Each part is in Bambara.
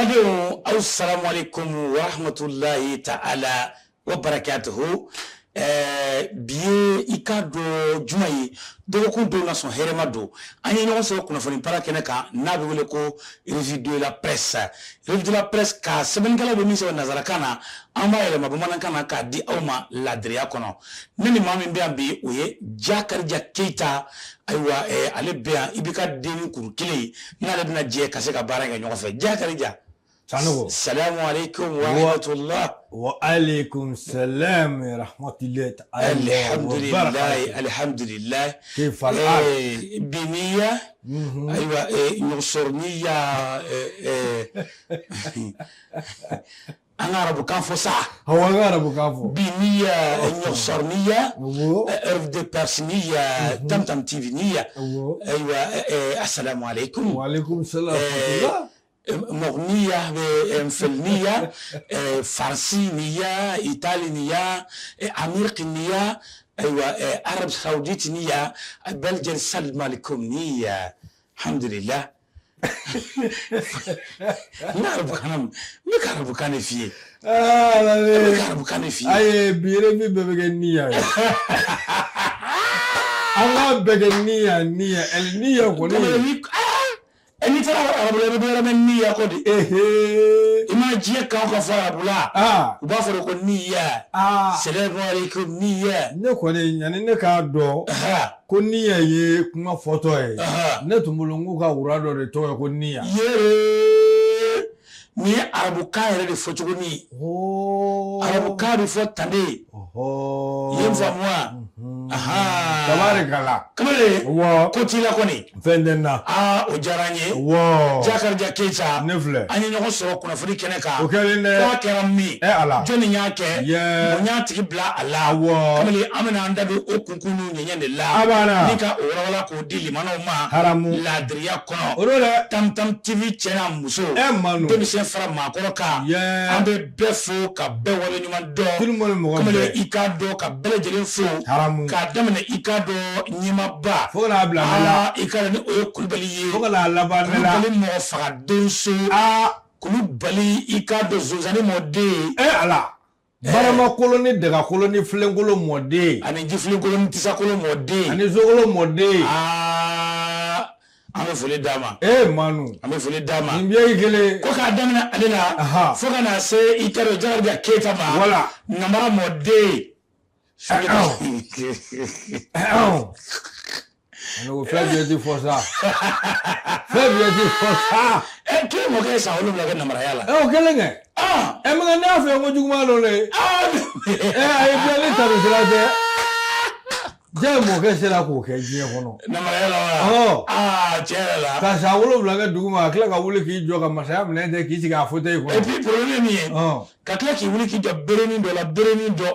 Badenw, aw salamu alaikum wa rahmatullahi ta'ala wa barakatuhu. Bi ye i k'a dɔn juma ye, dɔgɔkun don na sɔn hɛrɛma don. An ye ɲɔgɔn sɔrɔ kunnafoni para kɛnɛ kan n'a bɛ wele ko revue de la presse. Revue de la presse ka sɛbɛnnikɛlaw bɛ min sɛbɛn nanzarakan na, an b'a yɛlɛma bamanankan na k'a di aw ma ladiriya kɔnɔ. Ne ni maa min bɛ yan bi, o ye Jakarija Keyita. Ayiwa, ale bɛ yan, i b'i ka den kuru kelen n'ale bɛna jɛ ka se ka baara kɛ ɲɔgɔn fɛ. Jakarija. Sanogo. Salamu alaikum wa rahmatullah. Wa alaikum salam wa rahmatullahi ta'ala. Alhamdulillah, alhamdulillah. Kayfa al-hal? Biniya. Ayiwa, ɲɔsɔrɔniya, an ka arabukan fɔ sa. Awɔ, an ka arabukan fɔ. Biniya, ɲɔsɔrɔniya, revue de presse niya, Tam Tam TV niya. Ayiwa, assalamu alaikum. Wa alaikum salam wa rahmatullah. مغنية فلنية فرنسينية إيطالينية أمريكية، أيوة، عرب سعوديتنية، بلجل سلم عليكم نية. الحمد لله. نعرف كان نعرف كان فيه. نعرف كان فيه. Ayi, bi revue bɛɛ bɛ kɛ niya ye. An k'a bɛɛ kɛ niya niya niya kɔni. N'i taara arabu la, i bɛ dɔ wɛrɛ mɛn niya kɔ de. I ma diɲɛ kan ka fɔ arabu la, u b'a fɔ de ko niya. Salamu alaikum niya. Ne kɔni, yanni ne k'a dɔn ko niya ye kuma fɔtɔ ye, ne tun bolo n k'u ka wura dɔ de tɔgɔ ye ko niya. Yee, nin ye arabukan yɛrɛ de fɔcogo ni ye. Arabukan bɛ fɔ tan de. I ye n faamu wa? Tabarikala. Kamalen. Wa. Ko t'i la kɔni. Fɛn tɛ n na. Aa, o diyara n ye. Wa. Jakarija Keyita. Ne filɛ. An ye ɲɔgɔn sɔrɔ kunnafoni kɛnɛ kan. O kɛlen dɛ. K'a kɛra min. Ɛ Ala. Jɔnni y'a kɛ? Mun y'a tigi bila a la? Awɔ. Kamalen, an bɛna an da don o kunkun n'u ɲɛɲɛ de la. A banna. Ni ka o walawala k'o di limanaw ma. Haramu. Laadiriya kɔnɔ. O don dɛ. Tam Tam TV cɛ n'a muso. Ɛ Manu. Denmisɛn fara maakɔrɔ kan. An bɛ bɛɛ fo ka bɛɛ waleɲuman dɔn. Tout le monde mɔgɔ bɛɛ. Kamalen, i k'a dɔn ka bɛɛ lajɛlen fo. Haramu. K'a daminɛ i k'a dɔn ɲɛmaaba. Fo ka n'a bila ne la. I k'a dɔn ni o ye Kulubali ye. Fo ka n'a laban ne la. Kulubali mɔgɔ faga denso. Kulubali i k'a dɔn zonzanni mɔden. Ɛ Ala. Baramakolon ni dagakolon ni filenkolon mɔden. Ani jifilenkolon ni tisakolon mɔden. Ani zokolon mɔden. An bɛ foli d'a ma. Ee Manu. An bɛ foli d'a ma. Nin bɛɛ ye kelen. Ko k'a daminɛ ale la. Fo ka na se i k'a dɔn Jakarija Keyita ma. Wala. Namara mɔden. Ani ko fɛn bɛɛ ti fɔ sa. Fɛn bɛɛ ti fɔ sa. Ɛ, k'e mɔkɛ ye san 7 kɛ namaraya la. Ɛ, o kɛlen kɛ. Ɛ, mɛ ne y'a fɔ ko juguman don dɛ. Ɛ, a ye bɛɛ ni tanu sira tɛ. Jaa mɔkɛ sera k'o kɛ diɲɛ kɔnɔ. Namaraya la wa? Aa, tiɲɛ yɛrɛ la. Ka san 7 kɛ dugu ma, ka tila ka wuli k'i jɔ ka masaya minɛ tɛ k'i sigi a fauteuil kɔnɔ. Et puis problème ye min ye. Ka tila k'i wuli k'i jɔ berenin dɔ la, berenin dɔ.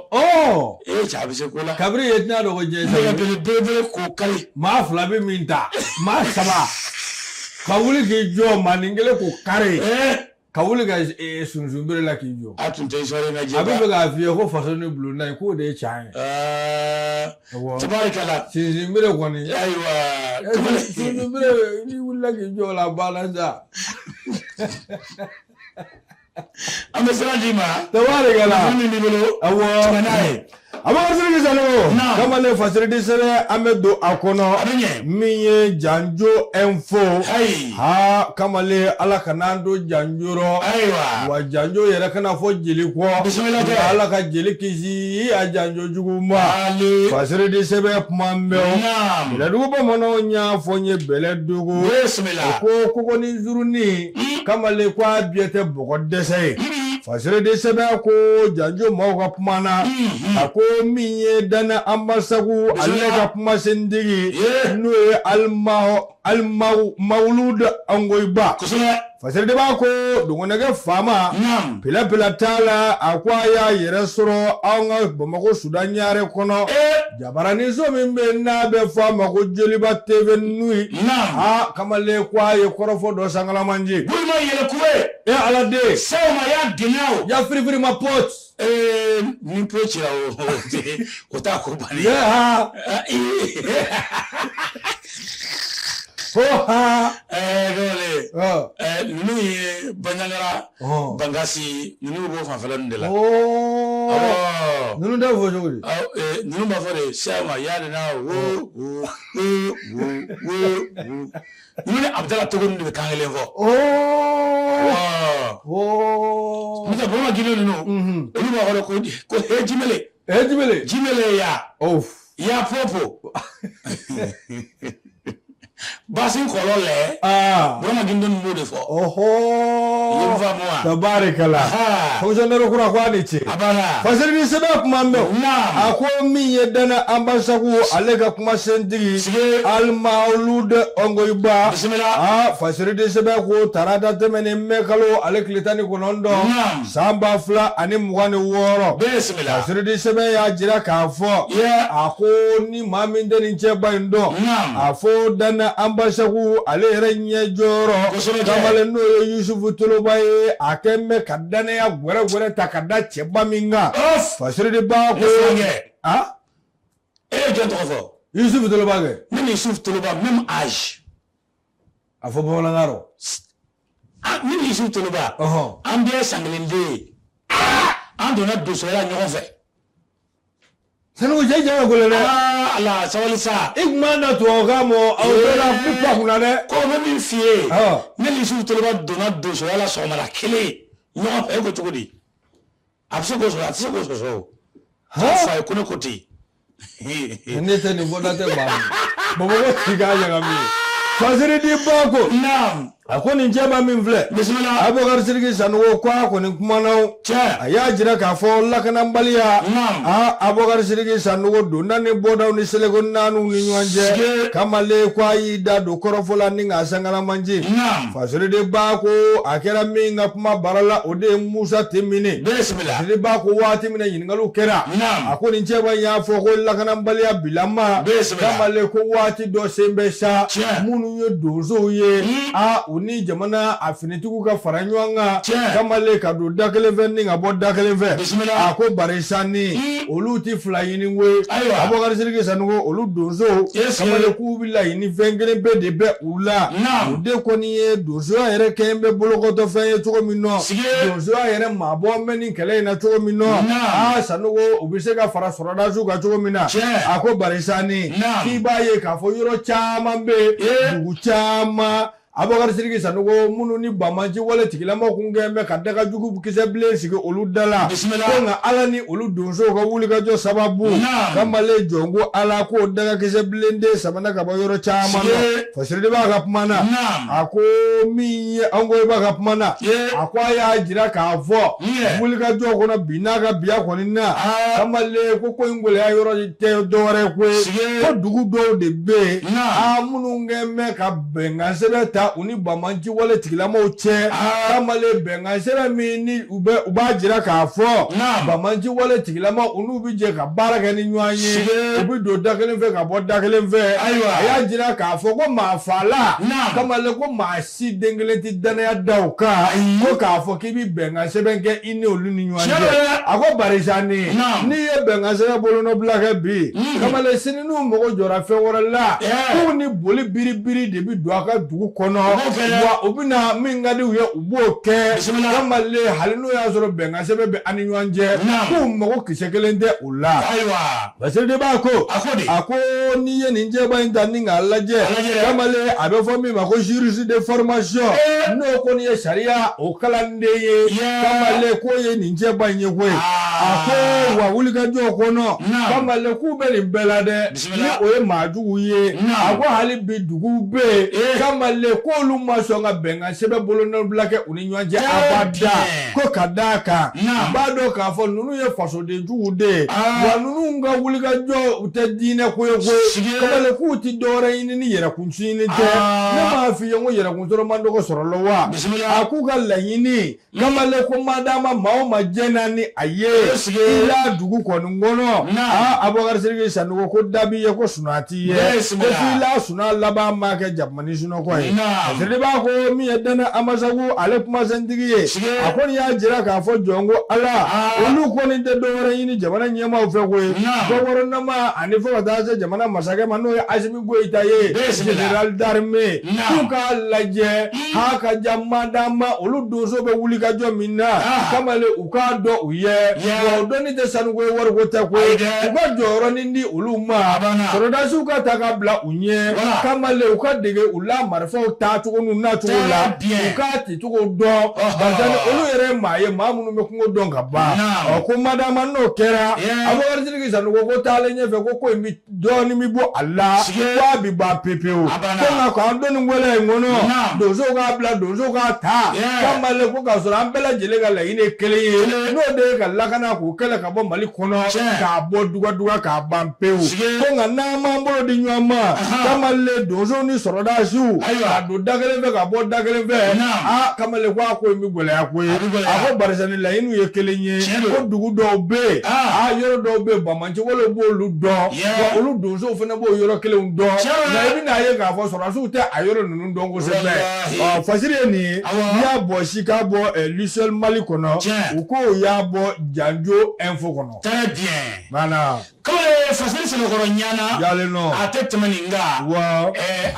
Ee cɛ, a bɛ se ko la. Kabiri ye tɛna dɔn ko diɲɛ saba. Nɛgɛ belebele k'o kari. Maa 2 bɛ min ta, maa 3 ka wuli k'i jɔ maanin kelen k'o kari. Ka wuli ka sunsun bere la k'i jɔ. A tun tɛ histoire in lajɛ. A bɛ fɛ k'a f'i ye ko faso ni bulonda in k'o de ye tiɲɛ ye. Tabarikala. Sunsun bere kɔni. Ayiwa. Sunsun bere n'i wulila k'i jɔ o la a banna sa. An bɛ sira d'i ma. Tabarikala. Min b'i bolo. Awɔ. Tɛmɛ n'a ye. Abubakar Sidiki Sanogo. Kamalen Fasiridi sɛbɛn an bɛ don a kɔnɔ. A bɛ ɲɛ. Min ye Janjo info. Ayi. Ha, kamalen, Ala kana an don janjo rɔ. Ayiwa. Wa janjo yɛrɛ kana fɔ jeli kɔ. Bisimila kɛ. Ala ka jeli kisi a janjo jugu ma. Ale. Fasiridi sɛbɛn kuma mɛn o. Naam. Bɛlɛdugu bamananw y'a fɔ n ye bɛlɛdugu. Bisimila. O ko koko ni zurunin. Kamalen ko a biyɛ tɛ bɔgɔ dɛsɛ ye. Fasiridi sɛbɛn ko janjo maaw ka kuma na. A ko min ye Dana Anbasagu ale ka kumasentigi n'o ye Alimawuludu Angoyiba. Fasiridi b'a ko dogonɛgɛ faama pila t'a la, a ko a y'a yɛrɛ sɔrɔ an ka Bamakɔ Sudan ɲare kɔnɔ. Jabaraninso min bɛ n'a bɛ fɔ a ma ko Joliba TV Nuit. Aa, kamalen ko a ye kɔrɔfɔ dɔ sankalamanji. Bulima yɛlɛ kube. E Ala den. Sawo ma y'a dɛmɛ o. Ya firifiri ma pote. Ni po cira o t'a ko bannen. Ye ha. Ko ha. Kamalen. Ninnu ye Banjagara, Bankasi, ninnu b'o fanfɛla ninnu de la. Ninnu t'a fɔ cogo di? Ninnu b'a fɔ de sɛma yaade na wo wo wo wo wo. Ninnu ni Abudala Togo ninnu de bɛ kan kelen fɔ. N'o tɛ Burama Gindo ninnu, olu b'a fɔ ko he jimele. He jimele. Jimele ya. Ya popo. Basi kɔlɔ lɛ. Burama Gindo ninnu b'o de fɔ. I ye n faamu wa? Tabarikala. Fonctionnaire kura ko a ni ce. A banna. Fasiridi sɛbɛn kuma mɛn. A ko min ye Dana Ambasagu ale ka kumasentigi. Alimawulude Ongoyiba. Bisimila. Fasiridi sɛbɛn ko tarata tɛmɛnen mɛ kalo ale tile 19. San 2026. Bisimila. Fasiridi sɛbɛn y'a jira k'a fɔ. A ko ni maa min tɛ nin cɛba in dɔn. A fɔ Dana Ambasagu ale yɛrɛ ɲɛ jɔyɔrɔ. Kamalen n'o ye Yusufu Toloba ye, a kɛn bɛ ka danaya gwɛrɛgwɛrɛ ta ka da cɛba min kan. Fasiridi ba ko. E ye jɔn tɔgɔ fɔ? Yusufu Toloba kɛ. Ne ni Yusufu Toloba même âge. A fɔ bamanankan rɔ. Ne ni Yusufu Toloba. An bɛɛ ye san kelen den ye. An donna donsoya la ɲɔgɔn fɛ. Sanogo cɛ jɛ ka gɛlɛn dɛ. Ala sabali sa. I kun b'a da tubabukan mɔ aw bɛɛ la bi pa kunna dɛ. Ko bɛ min f'i ye. Ne ni Yusufu Toloba donna donsoya la sɔgɔmada kelen ɲɔgɔn fɛ, e ko cogo di? A bɛ se k'o sɔrɔ, a tɛ se k'o sɔsɔ o. A fa ye ko ne ko ten. Ne tɛ nin fɔ da tɛ maa min. Bamakɔ ci k'a ɲagami. Fasiridi ba ko. Naam. A ko nin cɛba min filɛ. Bisimila. Abubakar Sidiki Sanogo ko a kɔni kumana o. Tiɲɛ. A y'a jira k'a fɔ lakanabaliya. Naam. Abubakar Sidiki Sanogo donda ni bɔdaw ni seleko naaniw ni ɲɔgɔn cɛ. Kamalen ko a y'i da don kɔrɔfɔ la ni k'a sankaramanci. Naam. Fasiridi ba ko a kɛra min ka kuma bara la, o de ye Musa Temini. Bisimila. Fasiridi ba ko waati min na ɲininkaliw kɛra. Naam. A ko nin cɛba in y'a fɔ ko lakanabaliya bilama. Bisimila. Kamalen ko waati dɔ sen bɛ sa. Tiɲɛ. Minnu ye donsow ye. U ni jamana a finitigiw ka fara ɲɔgɔn kan. Kamalen ka don da kelen fɛ ni ka bɔ da kelen fɛ. Bisimila. A ko barisa ni olu ti fila ɲini koyi. Ayiwa. Abubakar Sidiki Sanogo olu donsow. Kamalen k'u bɛ laɲini fɛn kelen bɛɛ de bɛ u la. Naam. O de kɔni ye donsoya yɛrɛ kɛ bɛ bolokɔtɔ fɛn ye cogo min nɔ. Donsoya yɛrɛ maabɔ bɛ nin kɛlɛ in na cogo min nɔ. Naam. Sanogo u bɛ se ka fara sɔrɔdasiw kan cogo min na. Tiɲɛ. A ko barisa ni. Naam. K'i b'a ye k'a fɔ yɔrɔ caman bɛ yen. Dugu caman. Abubakar Sidiki Sanogo minnu ni banbanci wale tigilamaw kun kɛn bɛ ka daga jugu kisɛ bilen sigi olu da la. Bisimila. Ko nka Ala ni olu donsow ka wulikajɔ sababu. Naam. Kamalen jɔn ko Ala k'o daga kisɛ bilen den samana ka bɔ yɔrɔ caman na. Fasiridi b'a ka kuma na. Naam. A ko min ye Ongoyiba ka kuma na. A ko a y'a jira k'a fɔ. Wulikajɔ kɔnɔ bi n'a ka biya kɔni na. Kamalen ko in gɛlɛya yɔrɔ tɛ dɔwɛrɛ ko ye. Ko dugu dɔw de bɛ yen. Naam. Minnu kɛn bɛ ka bɛnkan sɛbɛn ta u ni banbanci wale tigilamaw cɛ. Kamalen bɛnkan sɛbɛn min ni u b'a jira k'a fɔ. Naam. Banbanci wale tigilamaw u n'u bɛ jɛ ka baara kɛ ni ɲɔgɔn ye. Sige. U bɛ don da kelen fɛ ka bɔ da kelen fɛ. Ayiwa. A y'a jira k'a fɔ ko maa fa la. Naam. Kamalen ko maa si den kelen tɛ danaya da o kan. Ayi. Ko k'a fɔ k'i bɛ bɛnkan sɛbɛn kɛ i ni olu ni ɲɔgɔn Tiɲɛ cɛ. don dɛ. A ko barisa ni. Naam. N'i ye bɛnkan sɛbɛn bolonɔbila kɛ bi. Kamalen sini n'u mago jɔra fɛn wɛrɛ la. Tiɲɛ. K'u ni boli biribiri de bɛ don a ka dugu kɔnɔ. U b'o kɛ dɛ. Wa u bɛna min ka di u ye u b'o kɛ. Bisimila. Kamalen hali n'o y'a sɔrɔ bɛnkan sɛbɛn bɛ an ni ɲɔgɔn cɛ. Naam. K'u mago kisɛ kelen tɛ u la. Ayiwa. Basiridi b'a ko. A ko di? A ko n'i ye nin cɛba in ta ni k'a lajɛ. A lajɛ dɛ. Kamalen a bɛ fɔ min ma ko juriste de formation. N'o kɔni ye sariya o kalanden ye. Kamalen k'o ye nin cɛba in ye koyi. A ko wa wulikajɔ kɔnɔ. Naam. Kamalen k'u bɛ nin bɛɛ la dɛ. Bisimila. Ni o ye maajugu ye. Naam. A ko hali bi duguw bɛ yen. Kamalen k'olu ma sɔn ka bɛnkan sɛbɛn bolonɔbila kɛ u ni ɲɔgɔn cɛ abada. Bien. Ko ka d'a kan. Naam. U b'a dɔn k'a fɔ ninnu ye fasodenjuguw de ye. Wa ninnu ka wulikajɔ u tɛ diinɛ ko ye koyi. Sige. Kamalen k'u ti dɔwɛrɛ ɲini ni yɛrɛkun ɲini tɛ. Ne m'a f'i ye n ko yɛrɛkun sɔrɔ man dɔgɔ sɔrɔ la wa. Bisimila. A k'u ka laɲini. Kamalen ko madama maa o maa jɛnna ni a ye. ye i la dugu kɔni kɔnɔ aa Abubakari Sidiki Sanogo ko da b'i ye ko sunaa t'i ye ko f'i la sunaa laban maa kɛ jakumani sunɔgɔ ye Fasiriba ko min ye Dana Amasagu ale kumasentigi ye a kɔni y'a jira k'a fɔ jɔn ko Ala olu kɔni tɛ dɔwɛrɛ ɲini jamana ɲɛmaaw fɛ koyi gouvernement ani fo ka taa se jamana masakɛ ma n'o ye Asimi Goyita ye général d'armée k'u k'a lajɛ ha ka ja madama olu donso bɛ wuli ka jɔ min na kamalen u k'a dɔn u ye wa o dɔnni tɛ sanuko ye wariko tɛ koyi u ka jɔyɔrɔnin di olu ma sɔrɔdasiw ka ta ka bila u ɲɛ kamalen u ka dege u la marifaw tacogo n'u nacogo la u k'a cicogo dɔn barisa ni olu yɛrɛ ye maa ye maa minnu bɛ kungo dɔn ka ban ɔ ko madama n'o kɛra Abubakari Sidiki Sanogo ko taalen ɲɛfɛ ko in bɛ dɔɔnin bɛ bɔ a la k'a bɛ ban pepewu ko nka k'an don nin gɛlɛya in kɔnɔ donsow k'a bila donsow k'a ta kamalen ko k'a sɔrɔ an bɛɛ lajɛlen ka laɲini ye kelen ye n'o de ye ka lakana k'o kɛlɛ ka bɔ Mali kɔnɔ k'a bɔ dugaduga k'a ban pewu ko nka n'an m'an bolo di ɲɔgɔn ma kamalen donsow ni sɔrɔdasiw ka don da kelen fɛ ka bɔ da kelen fɛ aa kamalen ko a ko in bɛ gɛlɛya koyi a ko barisa ni laɲiniw ye kelen ye ko dugu dɔw bɛ yen aa yɔrɔ dɔw bɛ yen banbaanciwalew b'olu dɔn wa olu donsow fana b'o yɔrɔ kelenw dɔn nka i bɛna ye k'a fɔ sɔrɔdasiw tɛ a yɔrɔ ninnu dɔn kosɛbɛ ɔ fasiri ye nin ye n'i y'a bɔ si k'a bɔ L'Usuel Mali kɔnɔ u k'o y'a bɔ Janjo Info kɔnɔ. Très bien. Voilà. Kamalen fasiri sɛbɛkɔrɔ ɲana. Yalen nɔ. A tɛ tɛmɛ nin kan. Wa.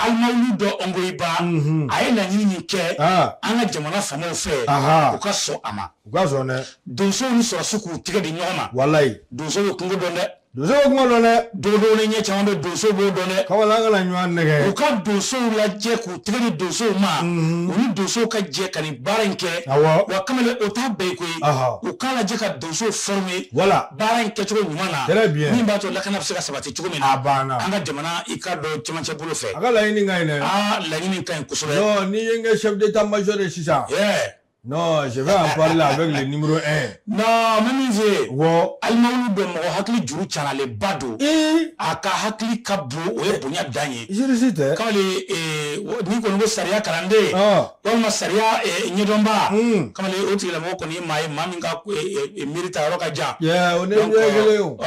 Alimawulu dɔ Ongoyiba. A ye laɲini min kɛ. An ka jamana faamaw fɛ. U ka sɔn a ma. U ka sɔn dɛ. Donsow ni sɔrɔdasiw k'u tigɛ di ɲɔgɔn ma. Walayi. Donsow bɛ kungo dɔn dɛ. Donsow bɛ kungo dɔn dɛ. Dogodogonin ɲɛ caman bɛ donsow b'o dɔn dɛ. Kamalen an kana ɲɔgɔn nɛgɛ. U ka donsow lajɛ k'u tɛgɛ di donsow ma. U ni donsow ka jɛ ka nin baara in kɛ. Awɔ. Wa kamalen o t'a bɛɛ ye koyi. U k'a lajɛ ka donsow former. Voilà. Baara in kɛcogo ɲuman na. Très bien. Min b'a to lakana bɛ se ka sabati cogo min na. A banna. An ka jamana i k'a dɔn cɛmancɛ bolo fɛ. A ka laɲini ka ɲi dɛ. Aa laɲini ka ɲi kosɛbɛ. Non n'i ye n kɛ chef d'état-major ye sisan. Yeah. Non, je vais en parler avec le numéro 1. Non, n bɛ min f'i ye. Wɔ. Alimawulu dɔ mɔgɔ hakili juru canalenba don. Ee. A ka hakili ka bon o ye bonya dan ye. Juriste tɛ. K'ale n'i kɔni ko sariya kalanden. Walima sariya ɲɛdɔnbaa. Kamalen o tigilamɔgɔ kɔni ye maa ye maa min ka miiri ta yɔrɔ ka jan. O ne ɲɛ kelen ye o.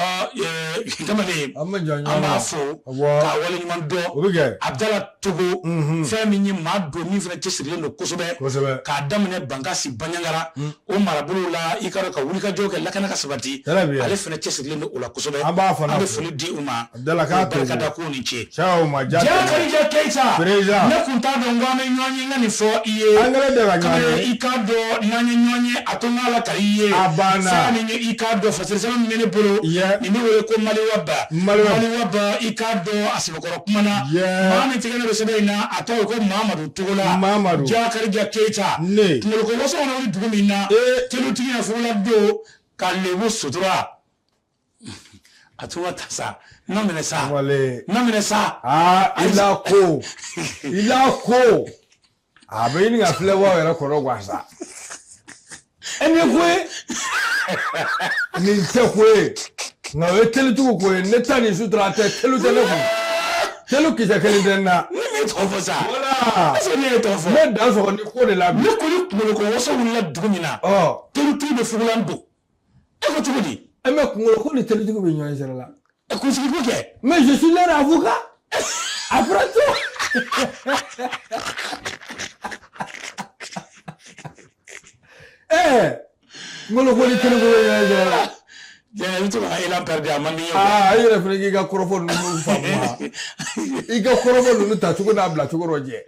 Kamalen. An bɛ jɔ ɲɔgɔn na. An b'a fo. K'a waleɲuman dɔn. O bɛ kɛ. Abudala Togo. Fɛn min ye maa don min fana cɛsirilen don kosɛbɛ. Kosɛbɛ. K'a daminɛ Bankasi Banjagara o marabolo la i ka dɔn ka wulikajɔ kɛ lakana ka sabati ale fana cɛsirilen don o la kosɛbɛ an b'a fana an bɛ foli di u ma Abudala k'a to barika da k'u ni ce Karija Keyita président ne kun t'a dɔn ko an bɛ ɲɔgɔn ye n ka nin fɔ i ye an kɛlen tɛ ka ɲɔgɔn ye i k'a dɔn n'an ye ɲɔgɔn ye a to n k'a lakali i ye a banna fɛn min ye i k'a dɔn fasiri sɛbɛn min bɛ ne bolo nin bɛ wele ko Maliwaba Maliwaba i k'a dɔn a sɛbɛkɔrɔ kuma na maa min tɛgɛ ne bɛ sɛbɛn in na a tɔgɔ ko Mamadu Togola Mamadu Karija Keyita ne kunkolo waso kɔnɔ wuli dugu min na telutigi na fugula don ka lebu sutura a tun ka ta sa n'a minɛ sa n'a minɛ sa aa i la ko i la ko a bɛ ɲini ka filɛbaw yɛrɛ kɔrɔ guwa sa e ni ko ye nin tɛ ko ye nka o ye telutigiw ko ye ne ta nin sutura tɛ telu tɛ ne kun telu kisɛ kelen tɛ n na. Ne m'i tɔgɔ fɔ sa. Voilà. Est-ce que ne ye tɔgɔ fɔ. Ne dan sɔgɔ ni ko de la bi. Ne kɔni kunkolo ko waso wulila dugu min na. Telutigi bɛ fugulan don. E ko cogo di. E mais kunkolo ko ni telutigi bɛ ɲɔgɔn sira la. E kunsigi ko kɛ. Mais je suis leur avocat. Après tout. Kunkolo ko ni telutigi bɛ ɲɔgɔn sira la. I bɛ to ka élan perdu a man di n ye. Aa e yɛrɛ fana k'i ka kɔrɔfɔ ninnu faamu wa i ka kɔrɔfɔ ninnu tacogo n'a bilacogo dɔ jɛ.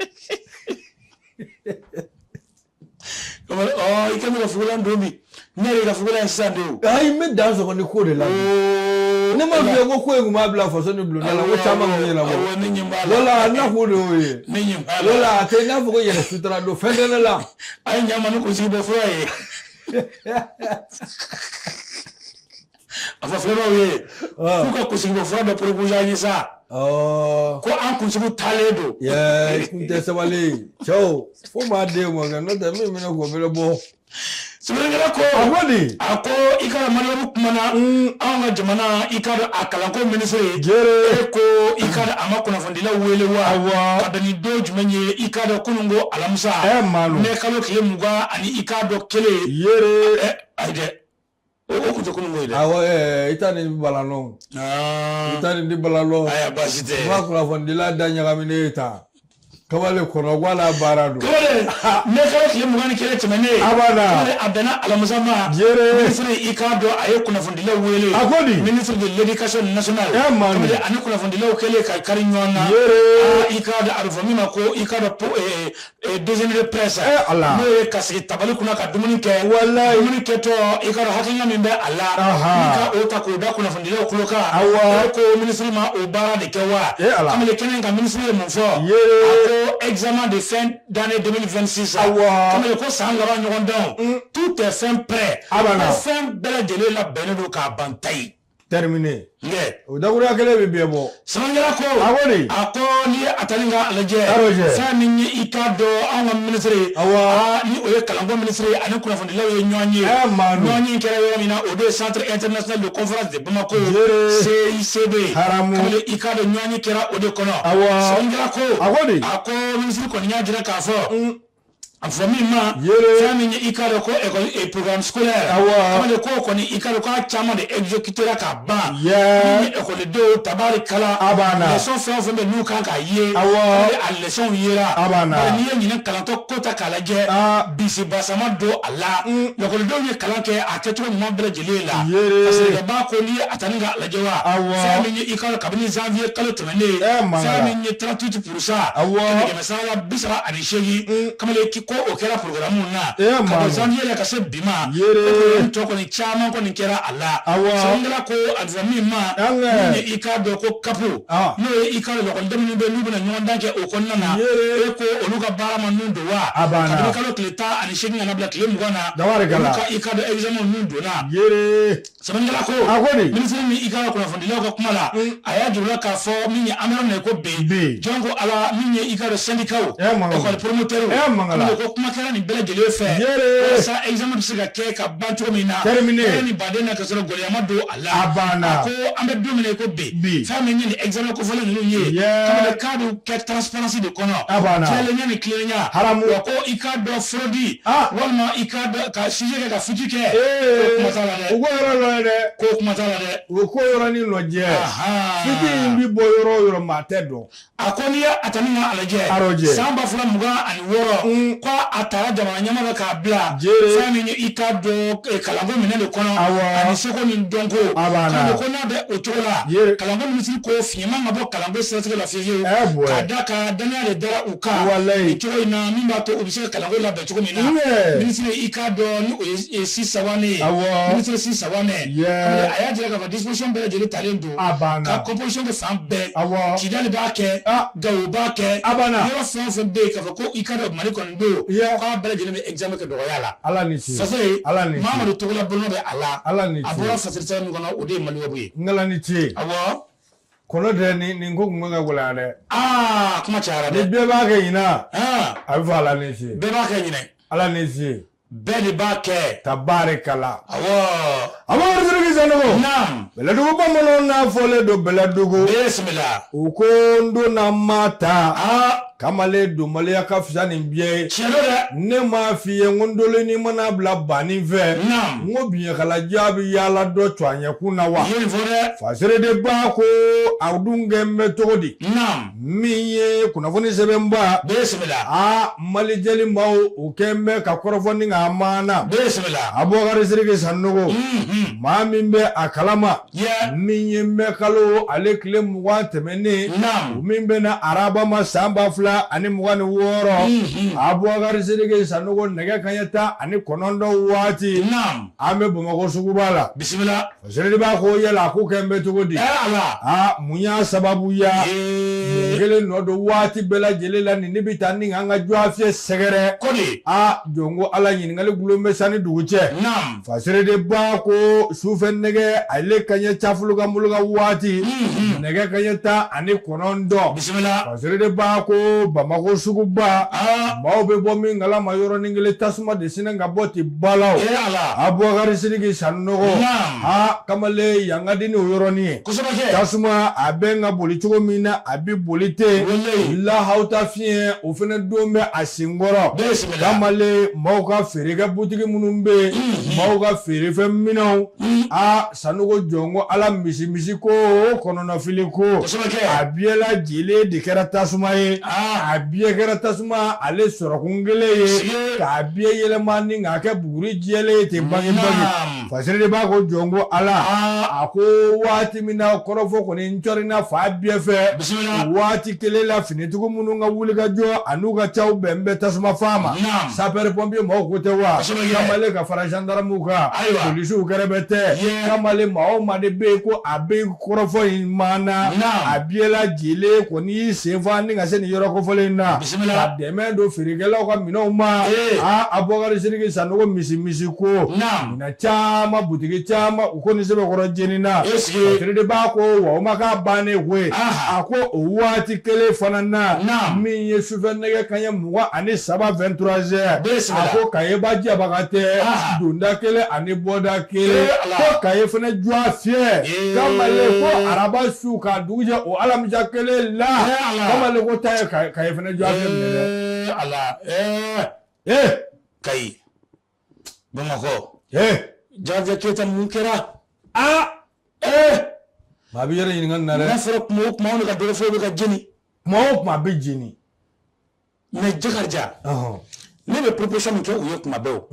I kɛlen bɛ ka fugulan don bi ne yɛrɛ ka fugulan ye sisan de o. Ayi n bɛ dan sɔgɔ ni ko de la. Ne ma f'i ye ko ko in kun b'a bila faso ni bulonda la ko caman kun ɲɛnabɔ. Ne ɲɛ b'a la. Wala n'a ko de y'o ye. Ne ɲɛ b'a la. Wala a tɛ i n'a fɔ ko yɛrɛ sutura don fɛn tɛ ne la. A ye ɲa ma ni kunsigi bɔ fura ye. A fɔ filɛbaw ye k'u ka kunsigibɔ fura dɔ proposer an ye sa. Ko an kunsigiw taalen don. I kun tɛ sabali cɛw fo maa den mɔ kɛ n'o tɛ min bɛ ne k'o bɛ bɔ. Sɛbɛnnikɛla ko. A ko di. A ko i ka Maliweb kumana anw ka jamana i ka dɔn a kalanko minisiri. Jere. E ko i ka dɔn a ma kunnafonidilaw wele wa. Awɔ. Ka bɛn ni don jumɛn ye i ka dɔn kunun ko alamisa. Malu. Mɛ kalo tile 21. Yere. Ayi dɛ. O kun tɛ kununko ye dɛ. Awɔ, i ta nin balanɔ. I ta nin di balanɔ. Ayiwa, baasi tɛ. N b'a kunnafonidila da ɲagaminen ye tan. Kamalen kɔnɔ ko ala baara don. Kamalen ne kalo tile 21 tɛmɛnen. Abada. Kamalen a bɛnna alamisa ma. Jere. Ministre i k'a dɔn a ye kunnafonidilaw wele. A ko di. Ministre de l'éducation nationale. Eh man. Kamalen ani kunnafonidilaw kɛlen ka kari ɲɔgɔn na. Jere. I k'a dɔn a bɛ fɔ min ma ko i k'a dɔn déjeuner de presse. Eh Ala. N'o ye ka sigi tabali kunna ka dumuni kɛ. Walayi. Dumuni kɛtɔ i k'a dɔn hakilina min bɛ a la. Aha. Ni ka o ta k'o da kunnafonidilaw tulo kan. Awɔ. E ko ministre ma o baara de kɛ wa. Eh Ala. Kamalen kɛnɛ kan ministre ye mun fɔ. Yere. A ko examen de fin d'année 2026. Awɔ. Kamalen ko san laban ɲɔgɔn dan. Tout est fin prêt. Abana. Ko fɛn bɛɛ lajɛlen labɛnnen don k'a ban tayi. Terminé. Nge. O dakuruya kelen bɛ bɛɛ bɔ. Sɛbɛnnikɛla ko. A ko di. A ko n'i ye a tali ka lajɛ. Arɔjɛ. Fɛn min ye i k'a dɔn anw ka ministre ye. Awɔ. Aa ni o ye kalanko ministre ye ani kunnafonidilaw ye ɲɔgɔn ye. Eh Manu. Ɲɔgɔn ye kɛra yɔrɔ min na o de ye centre international de conférence de Bamako. Jere. CICB. Haramu. Kamalen i k'a dɔn ɲɔgɔn ye kɛra o de kɔnɔ. Awɔ. Sɛbɛnnikɛla ko. A ko di. A ko ministre kɔni y'a jira k'a fɔ. A fɔ min ma. Yere. Fɛn min ye i k'a dɔn ko école programme scolaire. Awɔ. Kamalen ko kɔni i k'a dɔn k'a caman de exécuté ka ban. Yeah. Min ye ekɔlidenw tabarikala. A banna. Leçon fɛn o fɛn bɛ n'u kan k'a ye. Awɔ. Kamalen a leçon yera. A banna. Bari n'i ye ɲinɛ kalantɔ ko ta k'a lajɛ. Ah. Bisibasama don a la. Ekɔlidenw ye kalan kɛ a kɛcogo ɲuman bɛɛ lajɛlen la. Yere. Parce que b'a ko n'i ye a ta ni k'a lajɛ wa. Awɔ. Fɛn min ye i k'a dɔn kabini janvier kalo tɛmɛnen. Eh, Mangala. Fɛn min ye 38%. Awɔ. 138 kamalen ki ko o kɛra programme na. Eh, Ka bɔ Manu. janvier la ka se bi ma. Yere. O programme tɔ kɔni caman kɔni kɛra a la. Awɔ. Sɛbɛnnikɛla ko a bɛ fɔ min ma. An Min ye i k'a dɔn ko kapo. Ah. N'o ye i k'a dɔn lakɔliden minnu bɛ n'u bɛna ɲɔgɔn dan kɛ o kɔnɔna na. Yere. E ko olu ka baara ma nun don wa. A banna. Kabini kalo tile 18 ka na bila tile 20 na. Tabarikala. Olu ka i k'a dɔn examen nun donna. Yere. Sɛbɛnnikɛla ko. A ko di. Minisiri min i ka kunnafonidilaw ka kuma la. A y'a jira u la k'a fɔ min ye an bɛ yɔrɔ min na i ko bi. Bi. Jɔn ko Ala min ye i ka dɔn syndicat. Eh, Mangala. École promoteur. Eh, Mangala. Ko kuma kɛra nin bɛɛ lajɛlen fɛ. Yere. Walasa examen bɛ se ka kɛ ka ban cogo min na. Terminé. Hɛrɛ ni baden na ka sɔrɔ gɛlɛya ma don a la. A banna. A ko an bɛ don min na i ko bi. Bi. Fɛn min ye nin examen kofɔlen ninnu ye. Yeah. Kamalen k'a bɛ kɛ transparence de kɔnɔ. A banna. Tilelenya ni tilennenya. Haramu. Wa ko i k'a dɔn fraude. Ah. Walima i k'a dɔn ka sujet kɛ ka fuite kɛ. Ee. Ko kuma t'a la dɛ. U ko yɔrɔ dɔ ye dɛ. Ko kuma t'a la dɛ. U ko yɔrɔnin lajɛ. Ahan. Fiti in bi bɔ yɔrɔ o yɔrɔ maa tɛ dɔn. A ko n'i ye a ta ni k'a lajɛ. Arɔjɛ. San 2026. Ko a taara jamana ɲɛmaa fɛ k'a bila. Jere. Fɛn min ye i k'a dɔn kalanko minɛn de kɔnɔ. Awɔ. Ani seko ni dɔnko. A banna. Ko n'a bɛ o cogo la. Jere. Kalanko minisiri ko fiɲɛ man ka bɔ kalanko siratigɛ la fiyewu. Eh, bɔɛ. Ka da kan danaya de dara u kan. Walayi. Nin cogo in na min b'a to u bɛ se ka kalanko labɛn cogo min na. Ɲɛ. Minisiri i k'a dɔn ni o ye Si Sawane ye. Awɔ. Minisiri Si Sawane. Yeah. A y'a jira k'a fɔ disposition bɛɛ lajɛlen talen don. A banna. Ka composition kɛ fan bɛɛ. Awɔ. Kidali b'a kɛ. Ah. Gawo b'a kɛ. A banna. Yɔrɔ fɛn o fɛn bɛ yen k'a fɔ ko i k'a dɔn Mali kɔni don. Yeah. K'a bɛɛ lajɛlen bɛ examen kɛ dɔgɔya la. Ala ni ce. Fasa ye. Ala ni ce. Mamadu Togola boloma bɛ a la. Ala ni ce. A bɔra fasiri sɛbɛn min kɔnɔ o de ye Maliweb ye. Ngala ni ce. Awɔ. Kɔnɔ tɛ nin ko kun bɛ ka gɛlɛya dɛ. Aa kuma cayara Ni dɛ. bɛɛ b'a kɛ ɲinan. Han. A bɛ fɔ Ala ni ce. Bɛɛ b'a kɛ ɲinɛ. Ala ni ce. Bɛɛ de b'a kɛ. Tabarikala. Awɔ. Abubakar Sidiki Sanogo. Naam. Bɛlɛdugu bamananw n'a fɔlen don Bɛlɛdugu. Bisimila. U ko n donna ma ta. Aa Kamalen donbaliya ka fisa nin biyɛn ye. tiɲɛ don dɛ. Ne m'a f'i ye n ko n dolenni mana bila banni fɛ. Naam. N ko biɲɛkalaja bɛ yaala dɔ cɔ a ɲɛkun na wa. I ye nin fɔ dɛ. Fasere de ba ko a dun kɛ bɛ cogo di. Naam. Min ye kunnafoni sɛbɛnba. Bisimila. Aa Mali jeli maaw u kɛn bɛ ka kɔrɔfɔ ni k'a maana. Bisimila. Abubakar Sidiki Sanogo. Maa min bɛ a kalama. Yɛ. Min ye mɛ kalo ale tile 20 tɛmɛnen. Naam. Min bɛna araba ma san 2026. Abubakar Sidiki Sanogo nɛgɛ kanɲɛ 19 waati. Naam. An bɛ Bamakɔ suguba la. Bisimila. Fasere b'a ko yala a ko kɛ n bɛ cogo di. Ɛ Ala. Aa mun y'a sababu ya. Ee. Kelen nɔ don waati bɛɛ lajɛlen la nin ne bɛ taa ni an ka jɔfiyɛ sɛgɛrɛ. Ko de. Aa jɔn ko Ala ɲininkali gulon bɛ sanni dugu cɛ. Naam. Fasere de ba ko sufɛ nɛgɛ ale kanɲɛ cafuluka muluka waati. Nɛgɛ kanɲɛ 19. Bisimila. Fasere de ba ko ko Bamakɔ suguba maaw bɛ bɔ min kalama yɔrɔnin kelen tasuma de sinna ka bɔ ten balaw Abubakari Sidiki Sanogo ha kamalen yan ka di ni o yɔrɔnin ye tasuma a bɛ ka boli cogo min na a bɛ boli ten lahawuta fiɲɛ o fana don bɛ a senkɔrɔ kamalen maaw ka feerekɛ butigi minnu bɛ yen maaw ka feerefɛn minɛnw a Sanogo jɔn ko ala misi misi ko kɔnɔnafili ko a bɛɛ lajɛlen de kɛra tasuma ye a bɛɛ kɛra tasuma ale sɔrɔkun kelen ye k'a bɛɛ yɛlɛma ni k'a kɛ buguri jɛlen ye ten bange bange Fasiri de b'a ko jɔn ko ala a ko waati min na kɔrɔfɔ kɔni cɔrinna fan bɛɛ fɛ waati kelen la finitigiw minnu ka wulikajɔ an'u ka caw bɛn bɛ tasuma faa ma sapeur pompier maaw ko tɛ wa kamalen ka fara gendarmew kan polisiw kɛrɛfɛ tɛ kamalen maa o maa de bɛ yen ko a bɛ kɔrɔfɔ in maana a bɛɛ lajɛlen kɔni y'i senfa ni ka se nin yɔrɔ kofɔlen in na ka dɛmɛ don feerekɛlaw ka minɛnw ma aa Abubakari Sidiki Sanogo misi misi ko minɛn caman butigi caman u kɔni sɛbɛkɔrɔ jenina Fasiri de b'a ko wa o ma k'a bannen koyi a ko o waati kelen fana na min ye sufɛ nɛgɛ kanɲɛ 23 23 heures a ko Kayeba Jabagatɛ donda kelen ani bɔda kelen ko Kaye fana jɔ a fiyɛ kamalen ko araba su k'a dugujɛ o alamisa kelen la kamalen ko ta ye Kaye fana jɔ a fiyɛ minɛ dɛ. Ala Kayi Bamakɔ Jakarija Keyita mun kɛra? Maa b'i yɛrɛ ɲininka nin na dɛ. N'a fɔra kuma o kuma anw de ka dɔgɔfɛnw bɛ ka jeni. Kuma o kuma a bɛ jeni. Mais Jakarija ne bɛ proposition min kɛ u ye kuma bɛɛ o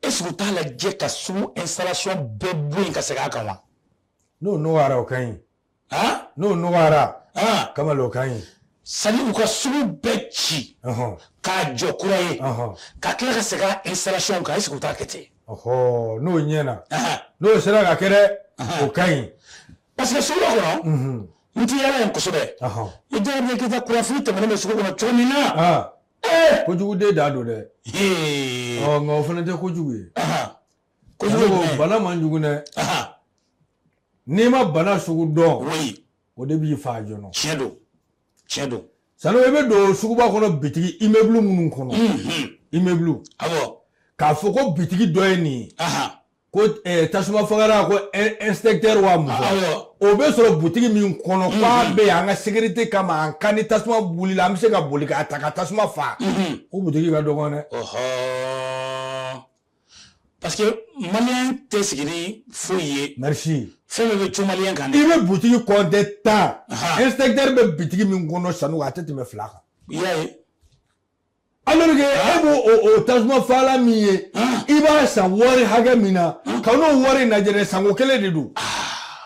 est ce que u t'a lajɛ ka sugu installation bɛɛ bɔ yen ka segin a kan wa? N'o nɔgɔyara o ka ɲi. N'o nɔgɔyara Kamalen o ka ɲi. C'est-à-dire u ka sugu bɛɛ ci k'a jɔ kura ye ka tila ka segin a installation kan est ce que u t'a kɛ ten? N'o ɲɛna n'o sera ka kɛ dɛ o ka ɲi. Parce que sugu kɔnɔ n ti yala yen kosɛbɛ. I Jakarija Keyita kuranfili tɛmɛnen bɛ sugu kɔnɔ cogo min na. Kojuguden dan don dɛ. Nka o fana tɛ kojugu ye. Kojugu bana man jugu dɛ. N'i ma bana sugu dɔn. O de b'i fa joona. Tiɲɛ don. Tiɲɛ don. Sanu i bɛ don suguba kɔnɔ bitigi immeuble minnu kɔnɔ. Immeuble. Awɔ. K'a fɔ ko bitigi dɔ ye nin ye. Ko tasuma fagara ko inspecteur wa mun fɔ. O bɛ sɔrɔ butigi min kɔnɔ k'a bɛ yan an ka sécurité kama an ka ni tasuma wulila an bɛ se ka boli k'a ta ka tasuma fa. O butigi ka dɔgɔn dɛ. Parce que malien tɛ sigi ni foyi ye. Merci. Fɛn bɛɛ bɛ cun malien kan dɛ. I bɛ butigi compter 10. Inspecteur bɛ bitigi min kɔnɔ Sanu a tɛ tɛmɛ 2 kan. I y'a ye. Alors que e b'o o tasuma fagalan min ye i b'a san wari hakɛ min na ka n'o wari lajɛ dɛ sanko kelen de don.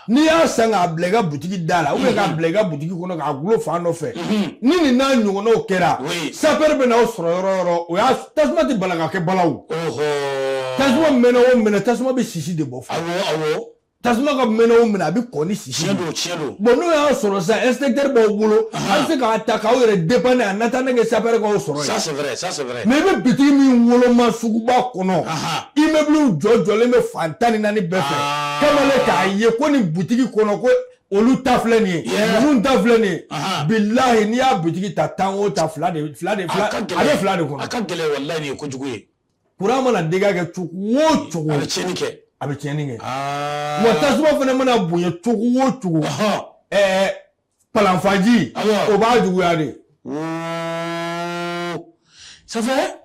N'i y'a san k'a bila i ka butigi da la ou bien k'a bila i ka butigi kɔnɔ k'a gulo fan dɔ fɛ ni nin n'a ɲɔgɔnnaw kɛra sapeur bɛ n'aw sɔrɔ yɔrɔ o yɔrɔ o y'a tasuma tɛ bala ka kɛ balawu. Tasuma mɛnɛ o mɛnɛ tasuma bɛ sisi de bɔ fɔlɔ. Awɔ. Tasuma ka mɛnɛ o mɛnɛ a bɛ kɔn ni sisi. Tiɲɛ don tiɲɛ don. Bon n'o y'a sɔrɔ sisan inspecteur b'aw bolo a bɛ se k'a ta k'aw yɛrɛ dépanner en attendant que sapeur k'aw sɔrɔ yen. Ça c'est vrai, ça c'est vrai. Mais i bɛ bitigi min woloma suguba kɔnɔ. Immeuble jɔ jɔlen bɛ fan 14 bɛɛ fɛ. Kamalen k'a ye ko nin butigi kɔnɔ ko olu ta filɛ nin ye. Ninnu ta filɛ nin ye. Bilahi n'i y'a butigi ta 10 o ta fila de a bɛ fila de kɔnɔ. A ka gɛlɛn walahi nin ye kojugu ye. Courant mana dégâts kɛ cogo o cogo. A bɛ tiɲɛni kɛ. A bɛ tiɲɛni kɛ. Wa tasuma fana mana bonya cogo o cogo. Palanfaji o b'a juguya de. Ça fait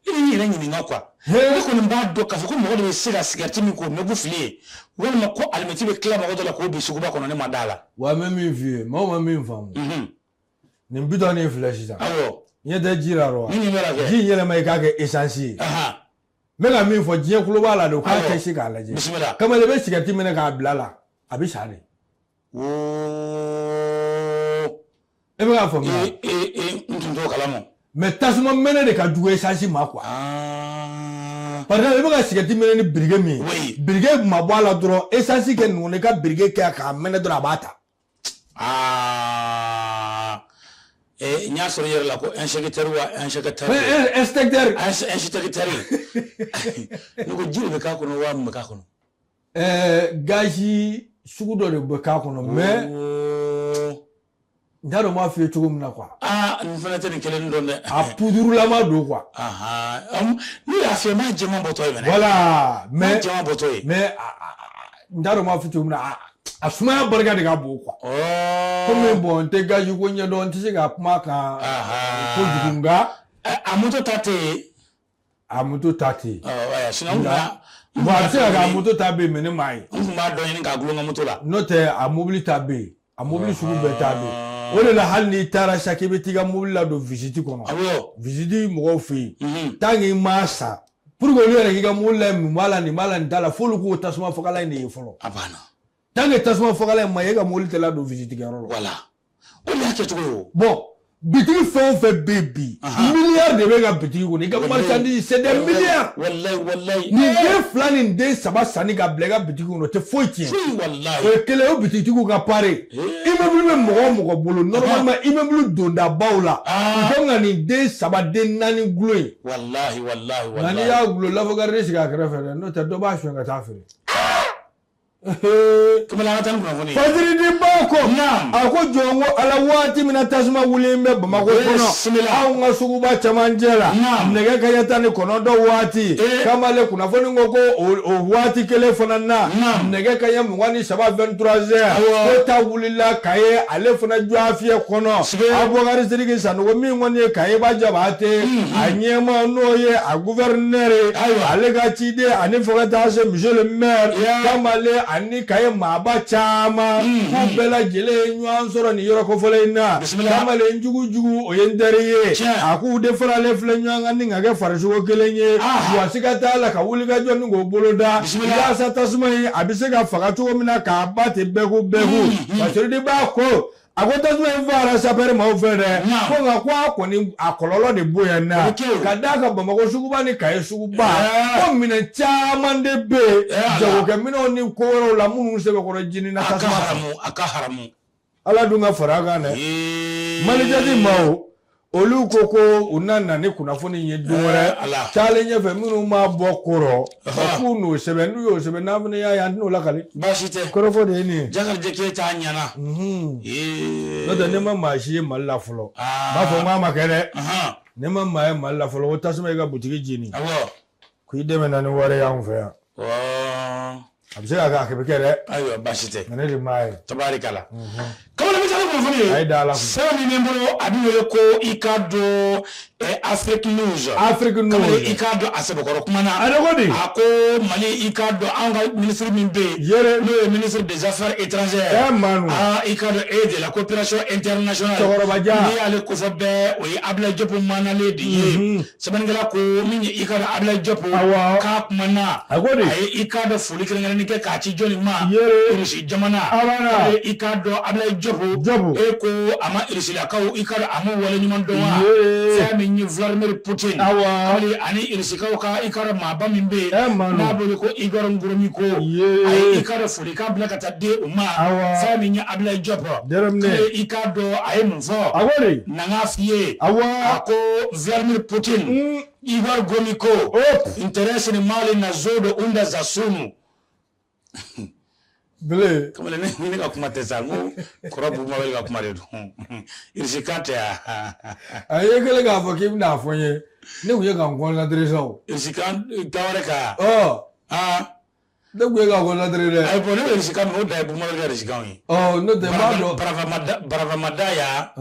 ne bɛ n yɛrɛ ɲininka quoi. Ne kɔni b'a dɔn k'a fɔ ko mɔgɔ de bɛ se ka sigarɛti min k'o mɛn fili ye walima ko alimɛti bɛ tila mɔgɔ dɔ la k'o bin suguba kɔnɔ ne ma d'a la. Wa n bɛ min f'i ye maaw ma min faamu. Nin bitɔn nin filɛ sisan. Awɔ. Ɲɛ tɛ ji la wa? Ni nin bɛ ka kɛ. Ji in yɛlɛma i k'a kɛ essence ye. N bɛ ka min fɔ diɲɛ kulo b'a la de o k'a kɛ se k'a lajɛ. Bisimila. Kamalen i bɛ sigarɛti minɛ k'a bila la a bɛ sa de. E bɛ k'a faamuya. N tun t'o kalama. Mais tasuma mɛnɛ de ka jugu essence ma quoi. Par exemple i bɛ ka sigarɛti mɛnɛ ni briquet min ye. Briquet ma bɔ a la dɔrɔn essence kɛ nin kɔnɔ i ka briquet kɛ k'a mɛnɛ dɔrɔn a b'a ta. N y'a sɔrɔ i yɛrɛ la ko inspecteur wa inspecteur. Inspecteur. Inspecteur. Ne ko ji de bɛ k'a kɔnɔ wa mun bɛ k'a kɔnɔ. Gazi sugu dɔ de bɛ k'a kɔnɔ mais. N t'a dɔn n b'a f'i ye cogo min na quoi. Aa, n fana tɛ nin kelen dɔn dɛ. A pudurulama don quoi. N'u y'a fiyɛ, n b'a jɛman bɔtɔ ye mɛnɛ. Voilà, mais jɛman bɔtɔ ye. Mais n t'a dɔn n b'a fɔ cogo min na, a sumaya barika de ka bon quoi. Komi bon, n tɛ gazi ko ɲɛdɔn, n tɛ se ka kuma kan kojugu, nka. A moto ta tɛ yen. A moto ta tɛ yen. Sinon bon, a bɛ se ka kɛ a moto ta bɛ yen, mais ne m'a ye. N tun b'a dɔ ɲini k'a gulon n ka moto la. N'o tɛ, a mobili ta bɛ yen, a mobili sugu bɛɛ ta bɛ yen. O de la, hali n'i taara sa k'i bɛ t'i ka mobili ladon visite kɔnɔ. Visite mɔgɔw fɛ yen. Tant que i m'a san, pour que olu yɛrɛ k'i ka mobili la, mun b'a la, nin b'a la, nin t'a la, f'olu k'o tasuma fagalan in de ye fɔlɔ. A banna. Tant que tasuma fagalan in ma ye, e ka mobili tɛ ladon visite kɛyɔrɔ la. Voilà. O de y'a kɛcogo ye o. Bon, bitigi fɛn o fɛn bɛ yen bi, milliard de bɛ ka bitigi kɔnɔ. I ka marchandise, c'est des milliards. Walayi, walayi. Nin den 2, nin den 3 sanni ka bila i ka bitigi kɔnɔ, o tɛ foyi tiɲɛ. Foyi, walayi. O ye kelen ye, o bitigitigiw ka part ye. Immeuble bɛ mɔgɔ o mɔgɔ bolo, normalement immeuble dondabaw la, u kan ka nin den 3, den 4 gulon yen. Walahi, walahi, walahi. Nka n'i y'a gulon, l'avocat sigi a kɛrɛfɛ dɛ, n'o tɛ dɔ b'a suɲɛ ka taa feere. Fajiridi ba ko, a ko jɔn ko Ala, waati min na tasuma wulilen bɛ Bamakɔ kɔnɔ, anw ka suguba camancɛ la, nɛgɛ kanɲɛ 19 waati, kamalen kunnafoni ko ko o waati kelen fana na, nɛgɛ kanɲɛ 23, 23 heures, ko ta wulila Kaye, ale fana jɔ kɔnɔ. Abubakari Sidiki Sanogo min kɔni ye Kayeba Jabate a ɲɛmaa, n'o ye a gouverneur ye, ale ka ciden ani fo ka taa se monsieur le maire, kamalen ani Kaye maaba caman, k'u bɛɛ lajɛlen ye ɲɔgɔn sɔrɔ nin yɔrɔ kofɔlen in na. Kamalen jugu jugu, o ye n teri ye, a k'u de faralen filɛ ɲɔgɔn kan ni ka kɛ farisogo kelen ye. Wa siga t'a la, ka wuli ka jɔ ni k'o bolo da yaasa tasuma in a bɛ se ka faga cogo min na k'a ba ten bɛɛ ko. Fasiridi b'a ko, a ko tasuma in fagara sapeur maaw fɛ dɛ, ko nka ko a kɔni a kɔlɔlɔ de bonya na, ka d'a kan Bamakɔ suguba ni Kaye suguba, ko minɛn caman de bɛ yen, jagokɛminɛnw ni ko wɛrɛw la, minnu sɛbɛkɔrɔ jini na tasuma. A ka haramu. Ala dun ka fara a kan dɛ. Malijati maaw, olu ko ko u na na ni kunnafoni ye don wɛrɛ taalen ɲɛfɛ, minnu m'a bɔ kɔrɔ, k'u n'o sɛbɛn, n'u y'o sɛbɛn, n'an fana y'a ye, an tɛn'o lakali. Baasi tɛ. Kɔrɔfɔ de ye nin ye. Jakarija Keyita ɲɛna. N'o tɛ, ne ma maa si ye Mali la fɔlɔ. N b'a fɔ n k'a ma kɛ dɛ. Ne ma maa ye Mali la fɔlɔ ko tasuma y'i ka butigi jeni. K'i dɛmɛ na ni wari y'anw fɛ yan. A bɛ se ka kɛ, a bɛ kɛ dɛ. Ayiwa, baasi tɛ. Nka ne de m'a ye. Tabarikala. Kamalen bɛ taa ni kunnafoni ye. A ye da la. Sɛbɛn min bɛ n bolo, a bɛ wele ko i k'a dɔn Afrique News. Afrique News. Kamalen, i k'a dɔn a sɛbɛkɔrɔ kuma na. A ko di. A ko Mali, i k'a dɔn anw ka ministre min bɛ yen. Yɛrɛ. N'o ye ministre des affaires étrangères. Ɛ Manu. Aa, i k'a dɔn et de la coopération internationale. Cɛkɔrɔba jan. N'i y'ale kofɔ bɛɛ, o ye Abdoulaye Diop Manale de ye. Sɛbɛnnikɛla ko min ye i k'a dɔn Abdoulaye Diop. Awɔ. K'a kumana. A ko di. A ye i k'a dɔn foli kɛrɛnkɛrɛnnen kɛ k'a ci jɔnni ma. Yɛrɛ. Irisi jamana. Abana. I k'a dɔn Abdoulaye Diop. Diop. E ko a ma Irisilakaw, i k'a dɔn a m'u waleɲuman dɔn wa. Fɛn min ye Vladimir Poutine. Awɔ. Ani Irisikaw ka i k'a dɔn maaba min bɛ yen. Ɛ Manu. N'a bɛ wele ko Igor Gromyko. A ye i k'a dɔn folikan bila ka taa di u ma. Awɔ. Fɛn min ye Abdoulaye Diop. Dɛrɛminɛ. I k'a dɔn a ye mun fɔ. A ko di. Na n k'a f'i ye. Awɔ. A ko Vladimir Poutine. Igor Gromyko. Interesse ni Mali na zodo unda za sunu. Bele. Kamalen, ne ka kuma tɛ sa, n ko kɔrɔ Bumabel ka kuma de don. Irisikan tɛ ya. A ye kɛlen k'a fɔ k'i bɛna fɔ n ye, ne tun ye ka n concentré sa o. Irisikan da wɛrɛ kan. Ɔ. Aa. Ne tun ye ka concentré dɛ. Ayi, bon, ne bɛ irisikan min, o da ye Bumabel ka irisikanw ye. Ɔ, n'o tɛ n b'a dɔn. Baravamada ya.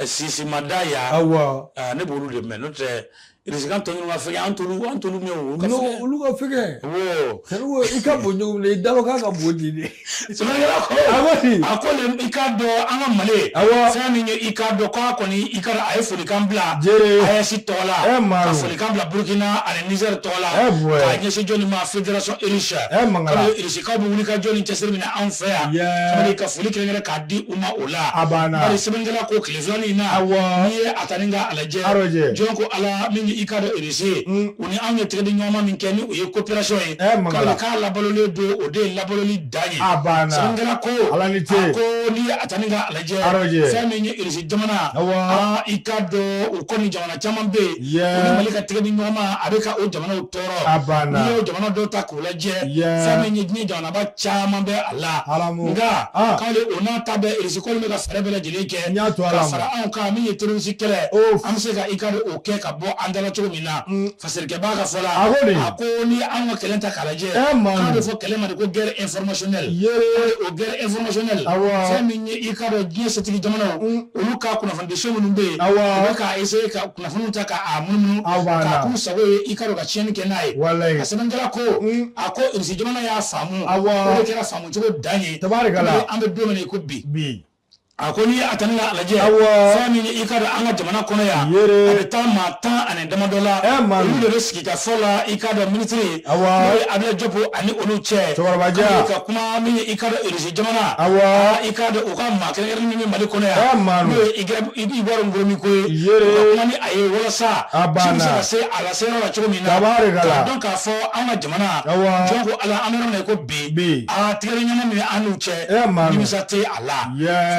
Sisimada ya. Awɔ. Ne b'olu de mɛn, n'o tɛ irisikan tɔ ninnu ka fɛgɛ, an t'olu mɛn o. Olu ka fɛgɛ. Awɔ. Sani i ka bon cogo min na, i dalɔ k'a ka bon ten de. Sɛbɛnnikɛla ko. A ko di. A ko le i k'a dɔn an ka Mali. Awɔ. Fɛn min ye i k'a dɔn k'a kɔni i k'a dɔn a ye folikan bila. Jere. AES tɔgɔ la. Ɛ Manu. Ka folikan bila Burukina ani Niger tɔgɔ la. Ɛ bɔɛ. K'a ɲɛsin jɔnni ma, fédération russe. Ɛ Mangala. Kalo Irisikaw bɛ wuli ka jɔ ni cɛsiri min na anw fɛ yan. Yɛ. Kamalen ka foli kɛrɛnkɛrɛn k'a di u ma o la. A banna. Bari sɛbɛnnikɛla ko tile filanin in na. Awɔ. N'i ye a ta ni k'a lajɛ. Arɔjɛ. Jɔn ko Ala min ye min ye i ka dɔn Russie ye, u ni anw ye tɛgɛdiɲɔgɔnma min kɛ ni o ye coopération ye, k'ale k'a labalolen don, o de ye labaloli dan ye. A banna. Sɛbɛnnikɛla ko, Ala ni ce. A ko n'i ye a ta ni k'a lajɛ, fɛn min ye Russie jamana, i ka dɔn u kɔni jamana caman bɛ yen, u ni Mali ka tɛgɛdiɲɔgɔnma a bɛ ka o jamanaw tɔɔrɔ. A banna. N'i y'o jamana dɔw ta k'u lajɛ, fɛn min ye diɲɛ jamanaba caman bɛ a la. Nka k'ale o n'a ta bɛɛ, Russie kɔni bɛ ka fɛɛrɛ bɛɛ lajɛlen kɛ ka fara anw kan min ye terroriste kɛlɛ, an bɛ se ka i ka o kɛ ka bɔ an da la cogo min na. Fasirikɛbaa ka fɔ la, a ko n'i ye anw ka kɛlɛ ta k'a lajɛ, k'a bɛ fɔ kɛlɛ ma de ko guerre informationnelle. O guerre informationnelle, fɛn min ye i ka dɔn diɲɛ setigi jamanaw, olu ka kunnafonidiso minnu bɛ yen, u bɛ ka essayer ka kunnafoniw ta k'a munumunu, k'a k'u sago ye, i ka dɔn ka tiɲɛni kɛ n'a ye. A sɛbɛnnikɛla ko, a ko Russie jamana y'a faamu, o de kɛra faamu cogo dan ye. An bɛ don min na i ko bi. A ko n'i ye a ta ni k'a lajɛ, fɛn min ye i ka dɔn an ka jamana kɔnɔ yan, a bɛ taa maa 10 ani damadɔ la, olu de bɛ sigi ka fɔ la i ka dɔn minisiri, n'o ye Abdoulaye Diop ani olu cɛ, ka kuma min ye i ka dɔn Russie jamana, i ka dɔn u ka maa kɛrɛnkɛrɛnnen min bɛ Mali kɔnɔ yan, n'o ye Igor Gromyko ye, u ka kuma ni a ye walasa ci bɛ se ka se a laseyɔrɔ la cogo min na, k'a dɔn k'a fɔ an ka jamana, jɔn ko Ala, an bɛ yɔrɔ min na i ko bi, a tigɛdiɲɔgɔnma min bɛ an n'u cɛ, nimisa tɛ a la.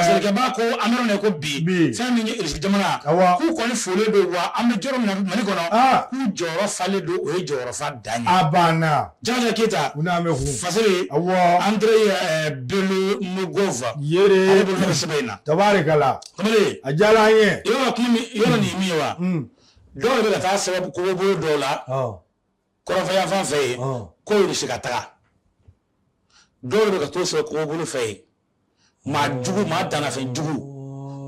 Fasirikɛbaa ko an bɛ yɔrɔ min na i ko bi, fɛn min ye Russie jamana, k'u kɔni folen don, wa an bɛ jɔyɔrɔ min na Mali kɔnɔ, k'u jɔyɔrɔ falen don, o ye jɔyɔrɔfa dan ye. A banna. Jaja Keyita, Fasiri, Andrei Belonogov, ale bolo bɛ sɛbɛn in na. Tabarikala. Kamalen. A diyara an ye. Yɔrɔ kuma min, yɔrɔ nin ye min ye wa? Dɔw de bɛ ka taa sababu kobolo dɔw la, kɔrɔnfɛ yanfan fɛ yen, ko Russie ka taga. Dɔw de bɛ ka t'o sɛbɛn kobolo fɛ yen. Maa jugu, maa dannafɛn jugu,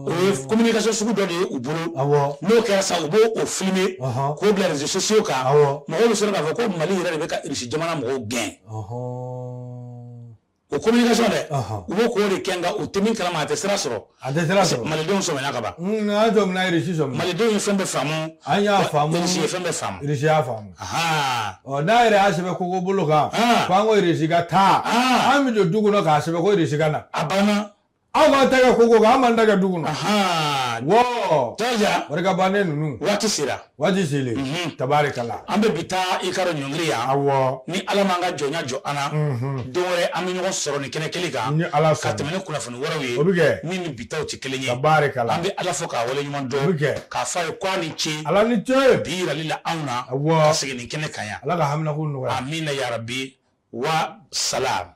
o ye communication sugu dɔ de ye u bolo. N'o kɛra sa, u b'o o filmer k'o bila réseaux sociaux kan, mɔgɔw bɛ sɔrɔ k'a fɔ ko Mali yɛrɛ de bɛ ka Russie jamana mɔgɔw gɛn. O communication dɛ, u b'o k'o de kɛ, nka u tɛ min kalama, a tɛ sira sɔrɔ. A tɛ sira sɔrɔ. Malidenw sɔmina ka ban. An sɔmina, Russie sɔmina. Malidenw ye fɛn bɛɛ faamu. An y'a faamu. Russie ye fɛn bɛɛ faamu. Russie y'a faamu. Ɔ n'a yɛrɛ y'a sɛbɛn koko bolo kan, ko an ko Russie ka taa, an bɛ don du kɔnɔ k'a sɛbɛn ko Russie ka na. A banna. Aw b'an ta kɛ koko kan, an b'an ta kɛ du kɔnɔ. Wɔ. Jaja. Barika bannen ninnu. Waati sera. Waati selen. Tabarikala. An bɛ bi taa i ka dɔn ɲɔngiri yan. Ni Ala m'an ka jɔnya jɔ an na, don wɛrɛ an bɛ ɲɔgɔn sɔrɔ nin kɛnɛ kelen kan. Ni Ala sɔnna. Ka tɛmɛ ni kunnafoni wɛrɛw ye. O bɛ kɛ. Min ni bi taw tɛ kelen ye. Tabarikala. An bɛ Ala fo k'a waleɲuman dɔn. O bɛ kɛ. K'a fɔ a ye k'a ni ce. Ala ni ce. Bi yirali la anw na. Ka segin nin kɛnɛ kan yan. Ala ka haminako nɔgɔya. Amina yarabi wa salam.